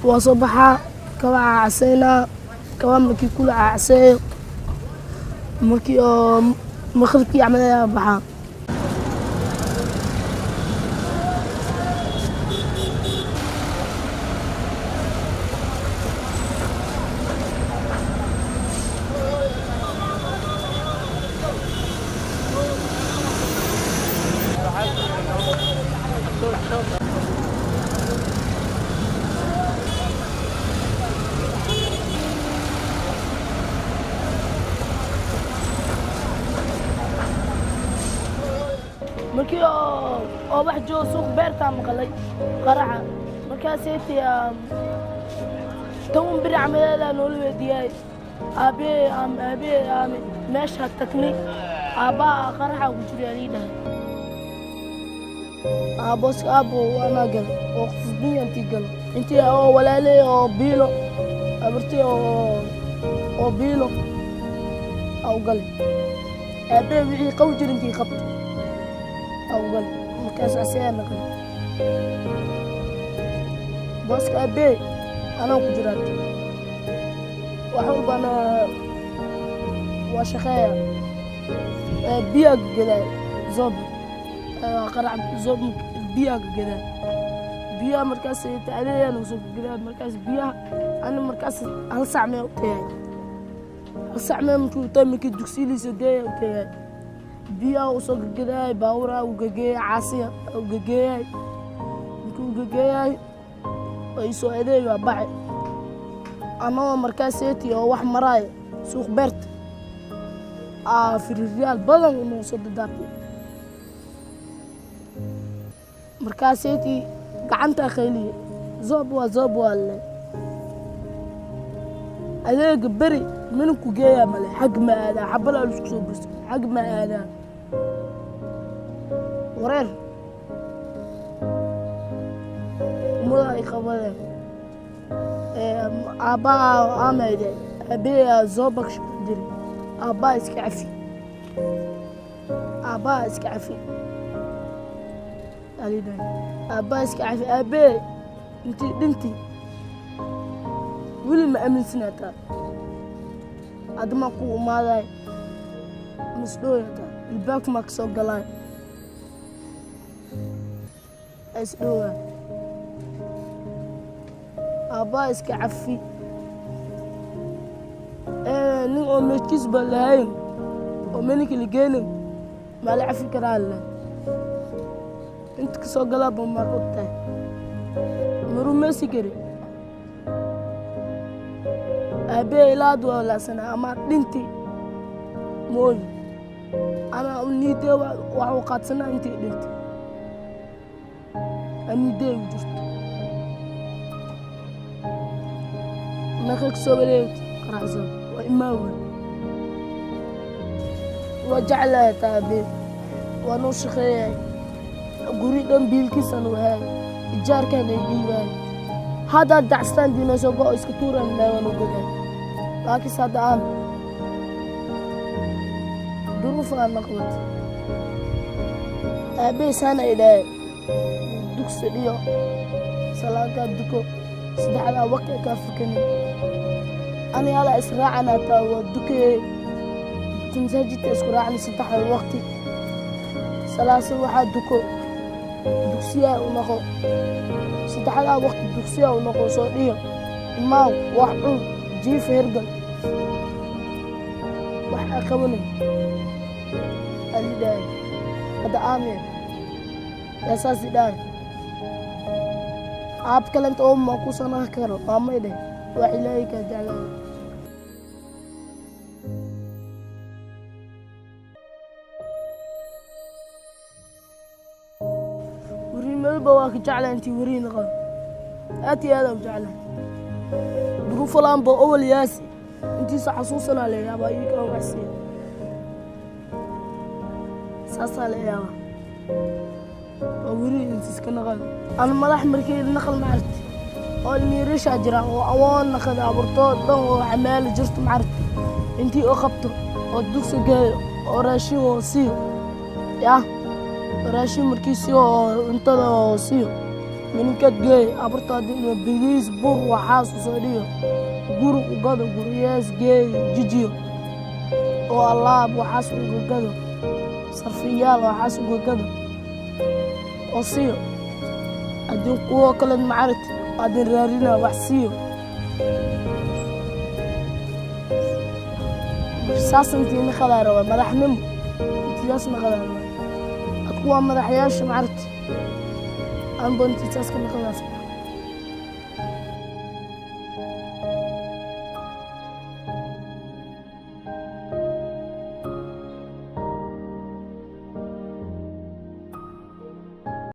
Waa soo baxaa, kabaa caseynaa, kabaa markii kula caseeyo, markii oo maqribkii camal ayaa baxaa. Markii oo wax joogo suuq beertaa maqlay qaraca, markaasaytii 10 beri camaleedaa noola weydiiyay. Aabbe ama aabbe ama meesha tagnay, aabbaa qaraxa ku jira lii dhahay. Aaboska aabbo anaa galo oo qasbiya intii galo, intii oo walaaley oo biilo abartii oo biilo au galay. Aabbe wixii qaw jir intii qabto au galay, markaas asagaa naqay booska aabbe anaa ku jiraa. Wax walbana waa shaqeeya, biyaa gadaay zoob qarac zoob biyaa gadaay biyaha, markaas adeeyaan soo gadaa. Markaas biyaha ana markaas hal sac mee u tagay, hal sac mee markuu u tagay, markii dugsiiliisa geeya u tagay, biyaha u soo gadaay, baaburaa u gageeyay, caasiya u gageeyay. Markuu u gageeyay oo isoo adeey waa bacay anagoo markaas seeti oo wax maraayo suuq beerta aa firiryaal badan inuu soo dadaabtay. Markaas seeti gacanta qayliye, zoob waa zoob waa le adeega beri mininku geeyaa male, xag ma aadaa, xabalaa lisku soo bursa, xag ma aadaa, wareer umada ay qabadeen. Aabbaa aamayde aabbeeyaa zooba ka shaqo jiray. Aabbaa iska cafi, aabbaa iska cafi alidhahay, aabbaa iska cafi. Aabbee intii dhintii weli ma aaminsanaataa, adama ku imaaday misdhooyataa, ilbaabka maa kasoo galaay isdhooyaa. Aabbaa iska cafi, nin oo meedkiis ba lahayn oo meninka la geenin maa la cafi karaa le inta kasoo galaaba maar og tahay marumeysi kari. Aabbee ilaa hadda waa walaasanaa ama dhinti mooyi anaa niidee wax u qaadsanaa intii dhinti aniidee u jirto. Meeqa kasoo wareegto qaracsan waa imaawa, waa jeclahay taa aabbee, waa noo shaqeeyay, guri dhan biilkiisan wahaay, ijaarkan ay dhiibaay. Haddaad dacstaan diinayso go iska tuuraan waan u goday, laakiinse hadda aan duruuf aan naqbat. Aabbee saana ay dhahay dugsi dhiyo, salaadaa duko, saddexdaa waqti kaa fakanin, ani ala israacana taa waa dukayey masaajidka isku raacni saddexda waqti salaasa waxaa duko, dugsiyaa u noqo saddexdaa waqti, dugsiyaa u noqo, soo dhiyo, imaaw, wax cun, jiifa, hergal, wax aa qabanin ali dhahay. Hadda aameen yaa saas i dhahay, aab kalenta oo ma ku sanaa karo maamay dheh, waa ilaahay kaa jeclahay. Weriimadaba waa ka jeclahay intii werii naqon, aad iyo aad u jeclahay. Duruufo laan ba owal yaasi intiisa xasuusanaa la yaabaa, ii kala waxsiiya saasaa la yaabaa. Waa weri intiis ka naqan ana madax markii naqal maaragti oo ilmiyarishaa jiraan oo awoon naqada abuurtoo dhan oo xamaali jirto maaragti intii oo qabto oo dugsi geeyo oo raashin oo siiyo, yaa raashin markii siiyo oo cuntada oo siiyo. Mininka geey abarta haddii biriis bur waxaas usoo dhiyo, guri u gado, guriyaas geey jijiyo oo alaab waxaas uga gado, sarfiyaal waxaas uga gado oo siiyo. Haddii kuwo kale macarit haddii raarina wax siiyo, saas intii naqadaa rabaa madaxnimo, intiyaas naqadaa rabaa ad kuwa madaxyaasha macarit anbo intii saas ka naqadaa.